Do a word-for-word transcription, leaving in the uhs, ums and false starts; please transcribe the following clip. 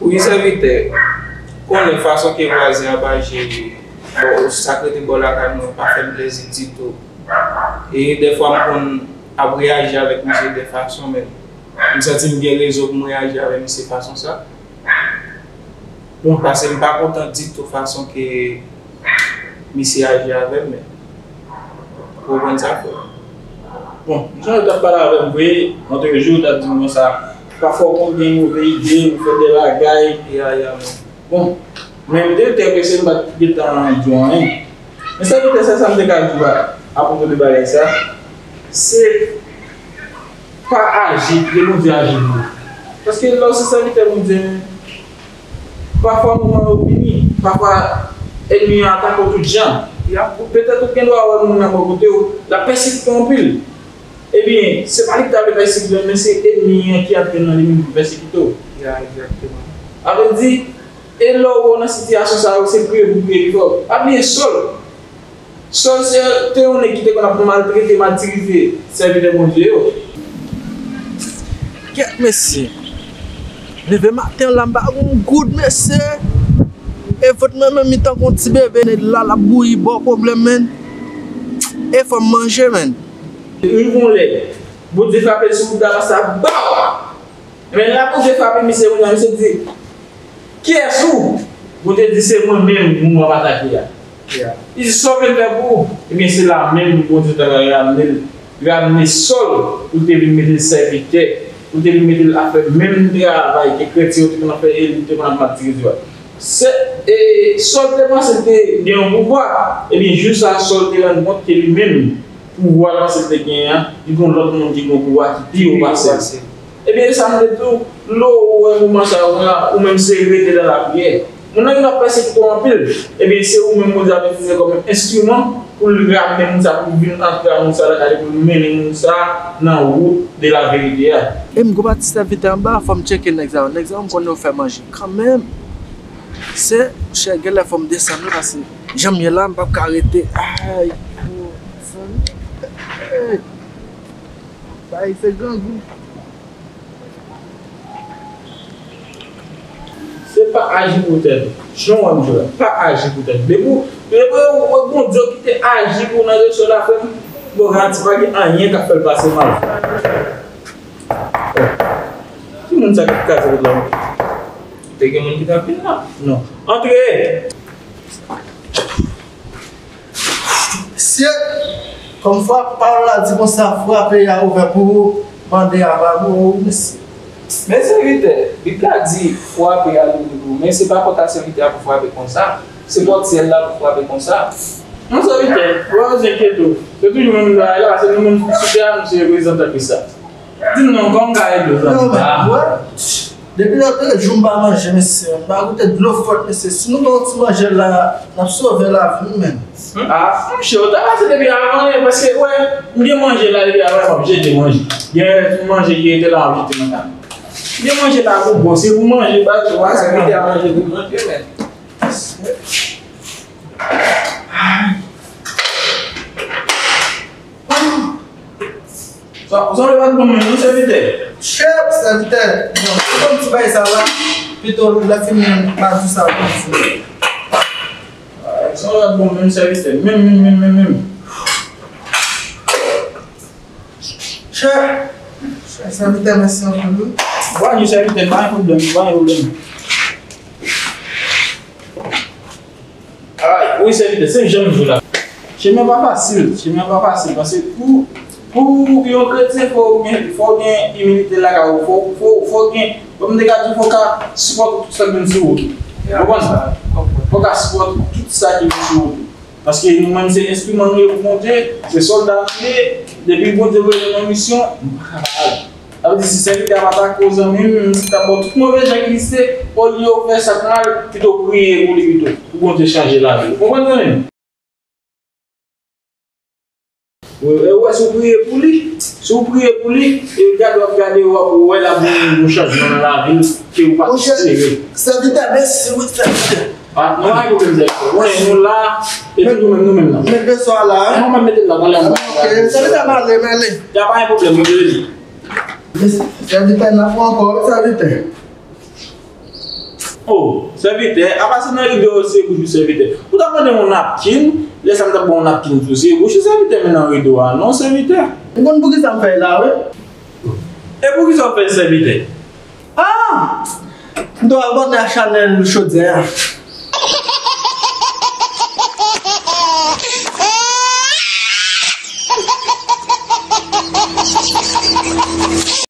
Wi, sèvitè. Konnen fason ke vwazen ap aji bò, sa k rete bò lakay mwen pa fè m plezi ditou. E dèfwa m konn ap reyaji avèk misye de fason, men m santi m gen rezon pou m reyaji avèk misye fason sa. Bon, paske m pa kontan ditou fason ke misye aji avè m, men ou konprann sa, frè. Bon, m sonje w t ap pale avè m vre, lòt jou w t ap di m konsa, pafwa w konn gen move ide, ou fè de bagay. Ya, ya, men. Bon, men m te trè prese, m pa t gentan di w anyen. Men sèvitè, sèl sa m te ka di w a, apwopo de bagay sa, se pa aji, kite Bondye aji pou ou. Paske lè w se sèvitè Bondye, pafwa moman yo vini, pafwa ènmi an atake w tout jan. Ya. Petèt ou gen dwa wè moun nan bò kote w, l ap pèsekite w anpil. Ebyen, se pa li ki ta vle pèsekite w, men se ènmi an ki antre nan li menm pou pèsekite w. Ya, egzakteman. Sa vle di, e lè w wè w nan sitiyasyon sa yo, se priye pou priye pi fò. Pa bliye Sòl. Sòl se te yon nèg ki te konn ap maltrete, matirize sèvitè Bondye yo. Kèt mesye. Leve maten an la, m pa gon goud, mesye. E vant mwen menm, li tankou yon ti bebe, nèg la, l ap bouyi, ba w pwoblèm, menn. E fò m manje, menn. Rive yon lè, Bondye frape l sou wout la, sa baw! Men lè Bondye frape misye, kounye a, misye di, "Kiyès ou?" Bondye di, "Se mwen menm, moun w ap atake a." Ya. Li di, "Sa w vle m fè pou ou?" Ebyen, se la menm Bondye ta pral ramne l, ramne Sòl, pou l te vin mete l sèvitè, pou l te vin mete l ap fè menm travay ke kretyen yo te konn ap fè e li te konn ap matirize yo a. Se, e, Sòl te panse l te gen yon pouvwa, ebyen, jou sa a, Sòl te rann kont ke li menm, pouvwa l panse l te genyen an, li gen yon lòt moun ki gen yon pouvwa ki pi wo pase l. Ebyen, e sa m te di w, lè w wè moman sa yo la, ou menm se rete nan lapriyè. Moun nan vin ap pèsekite w anpil, ebyen, se ou menm Bondye ap itilize kòm enstriman pou l ramne moun sa, pou l vin antre a moun sa lakay li, pou l mennen moun sa nan wout de la verite a. E m gwo pati sèvitè anba, fò m tcheke nèg sa yo. Nèg sa yo, m konnen yo fè manje kanmenm. Se, monchè, genlè fò m desann wi, paske jan m ye la, m p ap ka rete. Ay, mezanmi. Hey. Bagay se grangou. Se pa aji pou tèt ou. Jan w wè m jwe la, pa aji pou tèt ou. Depi w, depi w wè Bondye kite aji pou w nan direksyon la, frè m, bon, Haiti pa gen anyen k ap fè l pase mal. Oh. Ki moun sa k ap kraze wout la? Te gen moun ki t ap vin la. Non. Antre! Mesye, kòm fwa pawòl la di konsa, fwa peyi a ouvè pou ou, mande a pa pou ou, mesye. Men sèvitè, Bib la di fwa peyi a louvri pou ou, men se pa pòt a sèvitè a pou frape konsa, se pòt syèl la pou frape konsa. Non sèvitè, ou pa bezwen enkyete w. Se toujou menm bagay la, se nou menm sou tè a, nou se reprezantan Kris la. Di m non, kòman m ka ede w, zanmi? Yo, men, wè, depi lòt jou m pa manje, mesye, m pa goute dlo fwèt, mesye. Si nou ba w ti manje la, n ap sove lavi nou, menm. Ah, monchè, ou ta pase depi avan yè, paske, wè, m gen manje la depi avan yè, m ap jete manje. Gen manje ki rete la, m ap jete nan kay. M gen manje la pou bon, se pou manje, ba, ou pa ka manje pou manje, men. Sa, sa w pa t bon menm non, sèvitè. Chèf, sèvitè. Bon, se kòm ti bagay sa la, pito lè fini, m a di sa pou ou. Sa w pa t bon menm, sèvitè. Menm, menm, menm, menm, menm. Chèf, chèf, sèvitè, mèsi anpil, wi. Wa, nou sèvitè, pa gen pwoblèm, pa gen pwoblèm. Ay, wi, sèvitè, se jan m jwe la. Chemen an pa fasil, chemen an pa fasil, paske pou, pou yon kretyen, fò w gen, fò w gen imilite lakay ou, fò, fò, fò w gen, kòm m te ka di, fò w ka sipòte tout sa k vin sou wout ou. Ou konprann? Fò w ka sipòte tout sa ki vin sou wout ou. Paske nou menm se enstriman nou ye pou Bondye, se sòlda nou ye, depi Bondye voye nou nan misyon, nou pa ka pa al. Sa vle di, si sèvitè a pa ta koz zanmi m, si l ta ba w tout move jan ki egziste, olye w fè sa k mal, pito w priye pou li pito, pou Bondye chanje lavi l. Ou konprann zanmi m? Ou wè, si w priye pou li, si w priye pou li, e gade w ap gade, w ap wè l ap gen yon chanjman nan lavi l ke ou pa t espere. Sèvitè, mèsi wi, sèvitè. Ah, nou pa gen pwoblèm, sèvitè. Ou konnen nou la, e nou menm, nou menm nan. Mete swa la, hein? Mwen mete l la, nan lè mwen. Ok, sèvitè, m ale, m ale. Y a pa gen pwoblèm, mwen rele li. Sèvitè, n ap wè ankò, wi, sèvitè. Oh, sèvitè, apa se nan rido yo se bouch ou sèvitè. Ou ta mande yon napkin, lè sa m ta ba w yon napkin tou, se bouch ou sèvitè, men nan rido a, non, sèvitè. Ou konn poukisa m fè l la, wi? E poukisa w fè l sèvitè? Ah! M t al bòne a chanèl chodyè a.